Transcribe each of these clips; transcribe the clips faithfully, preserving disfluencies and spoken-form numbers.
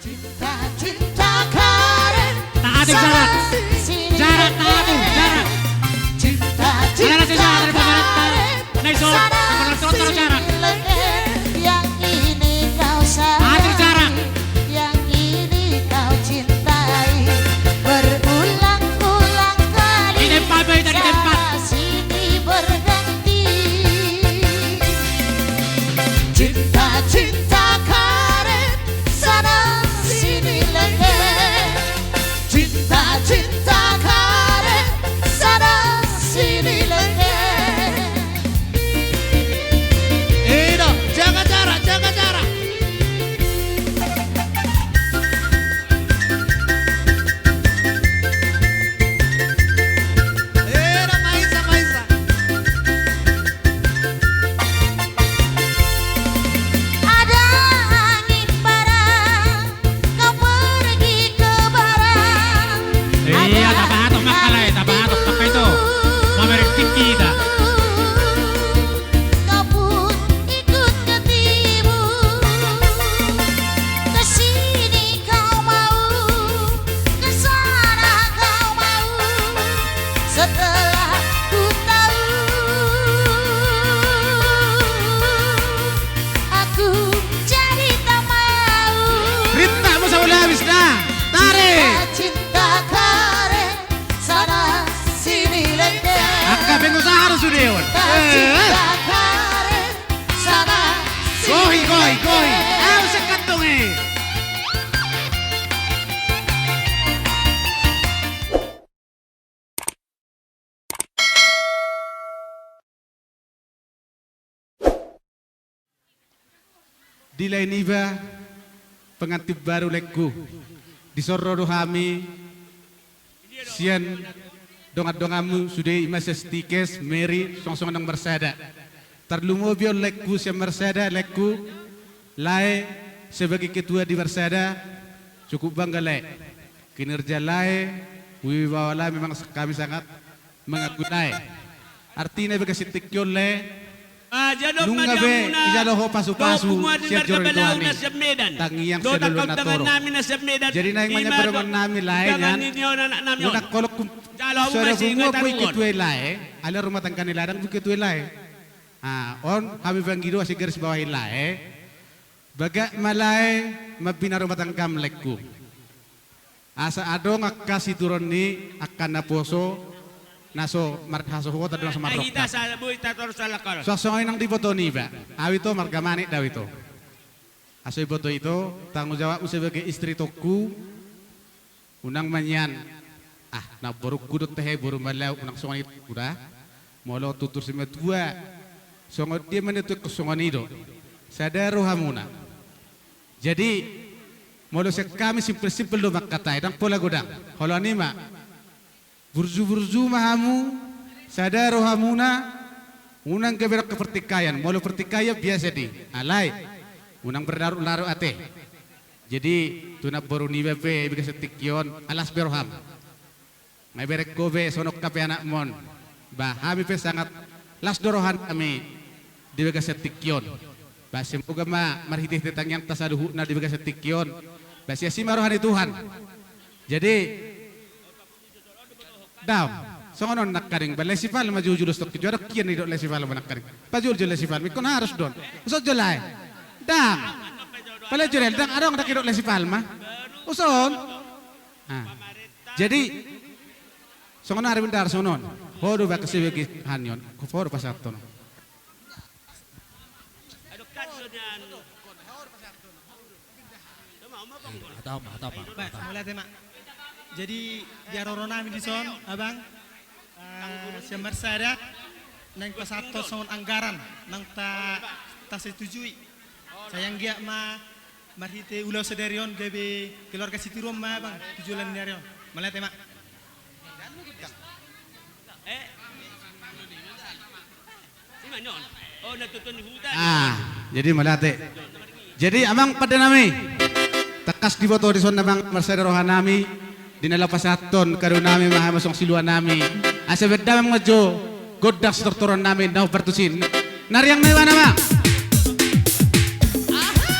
Cinta, cinta karet. Taat, jarak. Jarak, taat, jarak. Cinta, cinta karet. Sana sini, sana sini. Alana, sana sini, sana sini. Nah, iso. Sana sini, jarak. Yang ini kau sayang. Atur jarak. Yang ini kau cintai. Berulang-ulang kali. Di tempat, Bay, tadi tempat. Sana sini berganti. Cinta, cinta karet. Sana sini lengket. Cinta, cinta karet. Sana sini lengket. Ida, jaga jarak, jaga jarak. Ida, maisa, maisa. Ada angin barat, kau pergi ke barat. Iya, ada tapahatok angin makkalai, tapahatok angin makka itu. Mamereng tinggi ita. Kau pun ikut ke timur. Ke sini kau mau, ke sana kau mau. Setelah ku tahu, aku jadi tak mau. Rinta, masa udah habis dah. Tarik. Cinta, cinta karet, sana sini lengket. Angka pengusaha harus sudah, Wan. Cinta, eh, cinta karet, sana sini lengket. Gohi, gohi, gohi. Au sekantong, eh. Di lae niba pengantin baru, laengku, dison ro do hami sian dongan-donganmu sude, i ma Sestikes, Meri, songon-songon naung marsada. Tarlumobi on, laengku, sian marsada, laengku, lae sebagai ketua di marsada, cukup bangga, lae. Kinerja lae, wibawa lae memang kami sangat mengagumi lae. Artina, bagas tingki on, lae, nunga be ijalo ho pasu-pasu sian joro ni Tuhan i. Tangiang sian lolo na torop. Jadi naeng ma nian, dohononnami, lae, nian, unang holong hum-, soro pungu apu i ketua i, lae, alai rumah tangga ni lae ndang boi ketua i, lae. Ah, on hami banggi do asa garis bawahi, lae. Bagak ma, lae, mambina rumah tanggam, laengku. Asa adong angka situron ni angka naposo, na so marhasohotan dohot na so marrongkap. So songon i nang diboto niba. Au ito marga Manik do au ito. Asa iboto ito tanggung jawabmu sebagai istri, tongku. Unang ma nian, ah, namborungku do tahe, boru ma lae au, unang songon i, uda. Molo tutur simatua, songon dia ma na tutu songon i do. Sada rohamuna. Jadi molo sian hami simpel-simpel do mangkatai, ndang pola godang. Holan i ma, burju-burju ma hamu, sada rohamuna. Unang gabe adong pertikaian. Molo pertikaian biasa do i, alai unang berlarut-larut ate. Jadi tu namboru niba pe di bagasan tingki on, las be roham. Nga ibereng ho be songon on hape anakmon. Ba hami pe sangat las do rohanami di bagasan tingki on. Ba semoga ma marhite-hite tangiangta saluhutna di bagasan tingki on, ba siasi ma roha ni Tuhan. Jadi dang songon on nangkaning, ba Lae Si Palma jo, jolo stop jo, adong hian na didok Lae Si Palma nangkaning. Pajolo jo Lae Si Palma, ingkon harus do on. Uson jo lae. Dang. Pala jo lae, dang, adong dang didok Lae Si Palma. Uson. Ah. Jadi songon ari bendar songon on. Ho do bagas i bagi hanion. Ho do pasahathon. Ba, mauliate ma. Jadi di haroronami dison, abang, eh, sian marsada naeng pasahathon songon anggaran naung ta, tasetujui. Sai anggiat ma marhite ulaon sadari on gabe keluarga sitiruon ma, abang, tu joloan ni ari on. Mauliate ma. Ah, jadi mauliate. Jadi amang pandenami, tangkas diboto dison amang, marsada rohanami di na laho pasahathon kareonami ma hamu songon siluanami. Asa baen damang ma jo gondang sitortoronnami na hombar tusi. Nariang na ibana ma. Aha.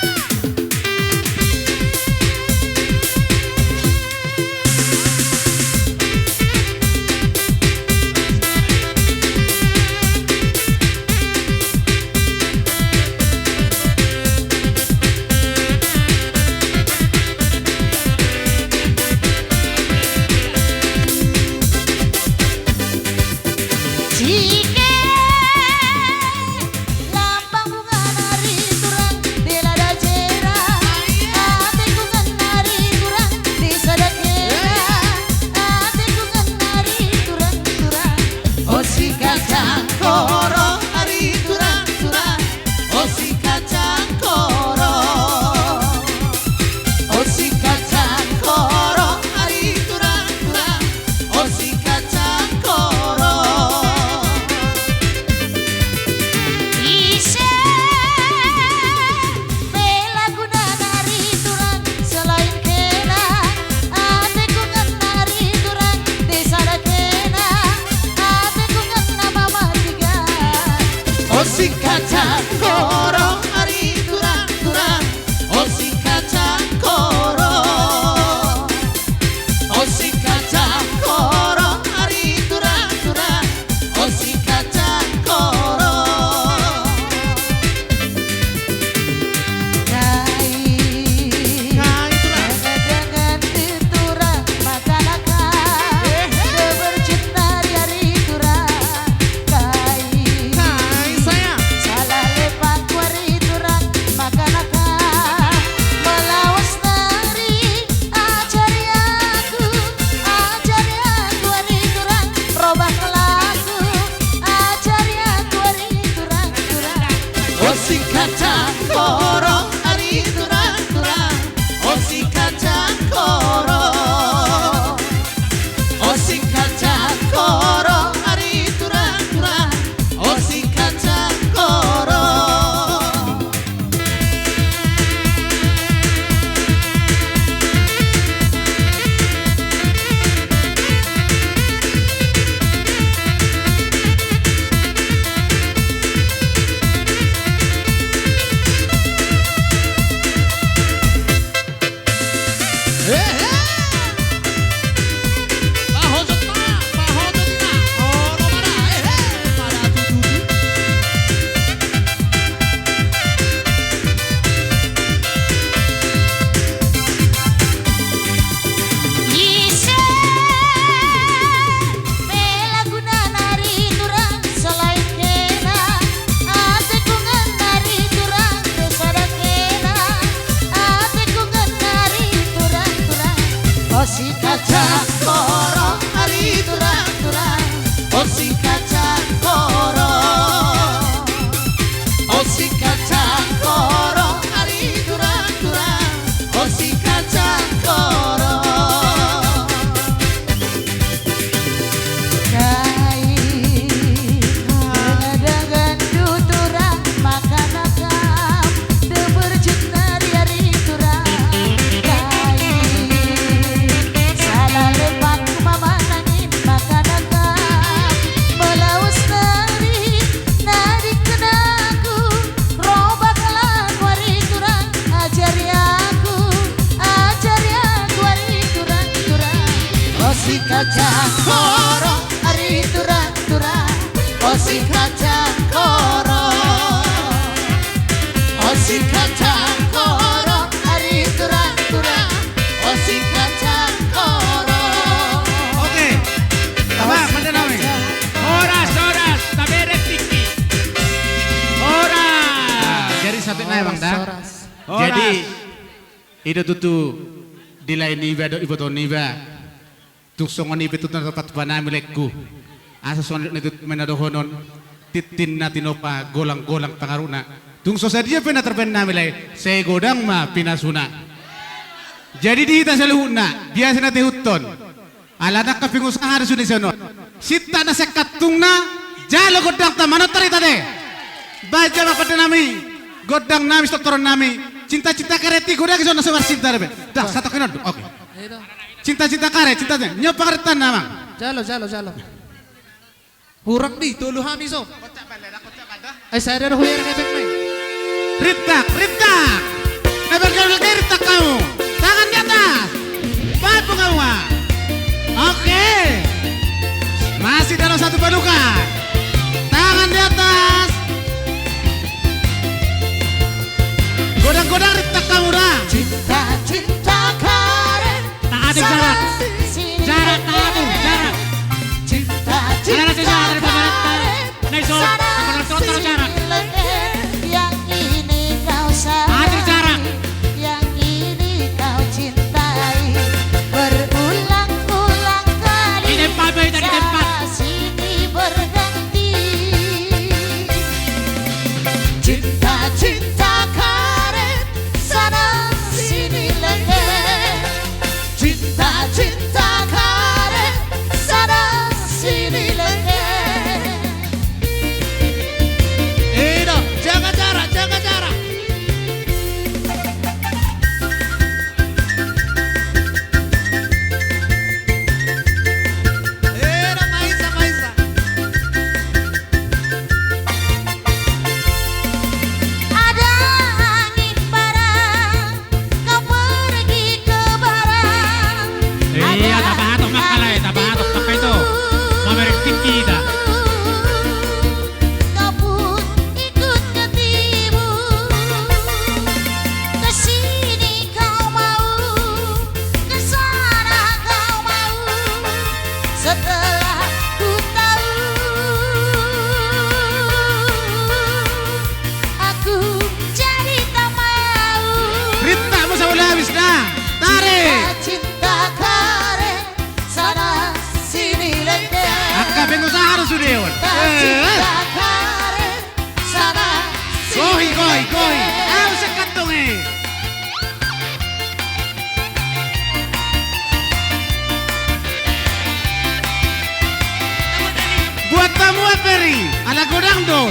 Si kacang koro, ari turang-turang. O si kacang koro. O si kacang koro, ari turang-turang. O si kacang koro. Dai, dengan-dengan tu turang, makanan gam, de berjut nari ari turang. Dai, sala lepak ma manangin makanan gam, melaus nari, na dingkon ahu, robak laku ari turang, ajari ahu, ajari ahu ari turang-turang. O si kacang koro, ari turang-turang. O si kacang koro. O si kacang koro, ari turang-turang. O si kacang koro. Oke. Abang, pande nami. Horas, horas, taberek tingki. Horas. Nah, jadi satu na, Bang, dah. Horas. Jadi, i do tutu di lae niba dohot iboto niba. Tung songon i pe tutu na tarpatupa nami, laengku. Asa songon na tutu ma na dohonon, tintin na tinopa, golang-golang pangarahutna. Tung so sadia pe na tarbaen nami, lae, sai godang ma pinasuna. Jadi di hita saluhutna, biasa na tihuthon. Ala angka pengusaha do sude songon on. Sinta na sian kantungna, jalo gondangta, manortor hita, ate. Baen ma pande nami, gondang nami, sitortoron nami. Cinta-cinta karet i, godang i songon na so marsinta dope. Dah, satu kinon. Oke. Cinta-cinta karet, cinta-cinta. Nyo pangaretan nama. Jalo, jalo, jalo. Hurang di, tolu hami so. Ai, sada do huereng efekna i. Rintak, rintak. Lebar, lebar, lebar, rintak hamu. Tangan di atas. Baen hamu ma. Oke. Masih dalam satu paduka. Tangan di atas. Godang-godang rintak hamu da. Cinta, cinta karet. Taat jarak. Jarak, taat jarak. Cinta, cinta karet. Nah, iso, sana, sini jarak. Lengket, yang ini kau sayang. Atur jarak. Yang ini kau cintai. Berulang-ulang kali. Di tempat, Boy, tadi tempat. Sana sini berganti. Cinta, cinta karet. Sana sini lengket. Cinta, cinta karet, sana sini lengket. Ida, jaga jarak, jaga jarak. Ida, maisa, maisa. Ada angin barat, kau pergi ke barat. Iya, ada tapahatok ma angin, tapahatok, angin pakai itu. Timur. Mamereng tinggi dah. Kau pun ikut ke timur. Ke sini kau mau, ke sana kau mau. Setelah ku tahu, aku jadi tak mau. Rintak ma, sabola habis dah. Tarik. Cinta, cinta karet, sana sini lengket. Angka pengusaha do sude on. Cinta, eh, cinta karet, sana sini lengket. Gohi, gohi, gohi. Au sekat dong, eh. Buat tamu, Ferry, ala godang do.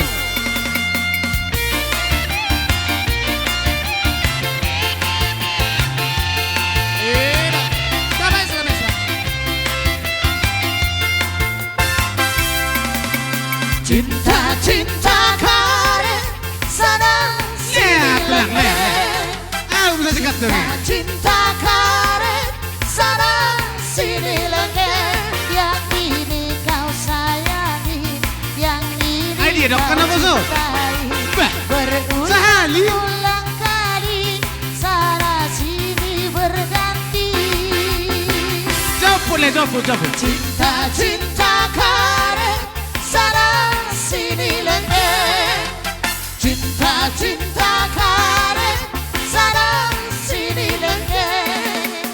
Cinta, cinta karet, sana sini lengket. Au, bisa sikat dong. Cinta karet, sana sini lengket. Yang ini kau sayangi, yang ini kau cintai. Ai, dia dok, kenapa so? Bah, sahali. Berulang-ulang kali, sana sini berganti. Joput le, joput, joput. Cinta, cinta karet, sana sini lengket. Cinta, cinta karet, sana sini lengket.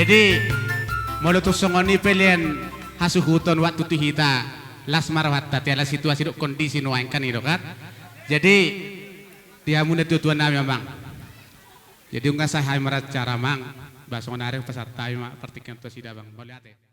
Jadi molo tung songon i pelean hasuhuton waktu tu hita, las ma rohanta, ala situasi dohot kondisi nuaeng kan i do kan. Jadi di hamu na tuatua nami amang. Jadi nunga sae hami maracara amang. Ba songon i, pasahat hami ma partingkian tu nasida amang. Mauliate.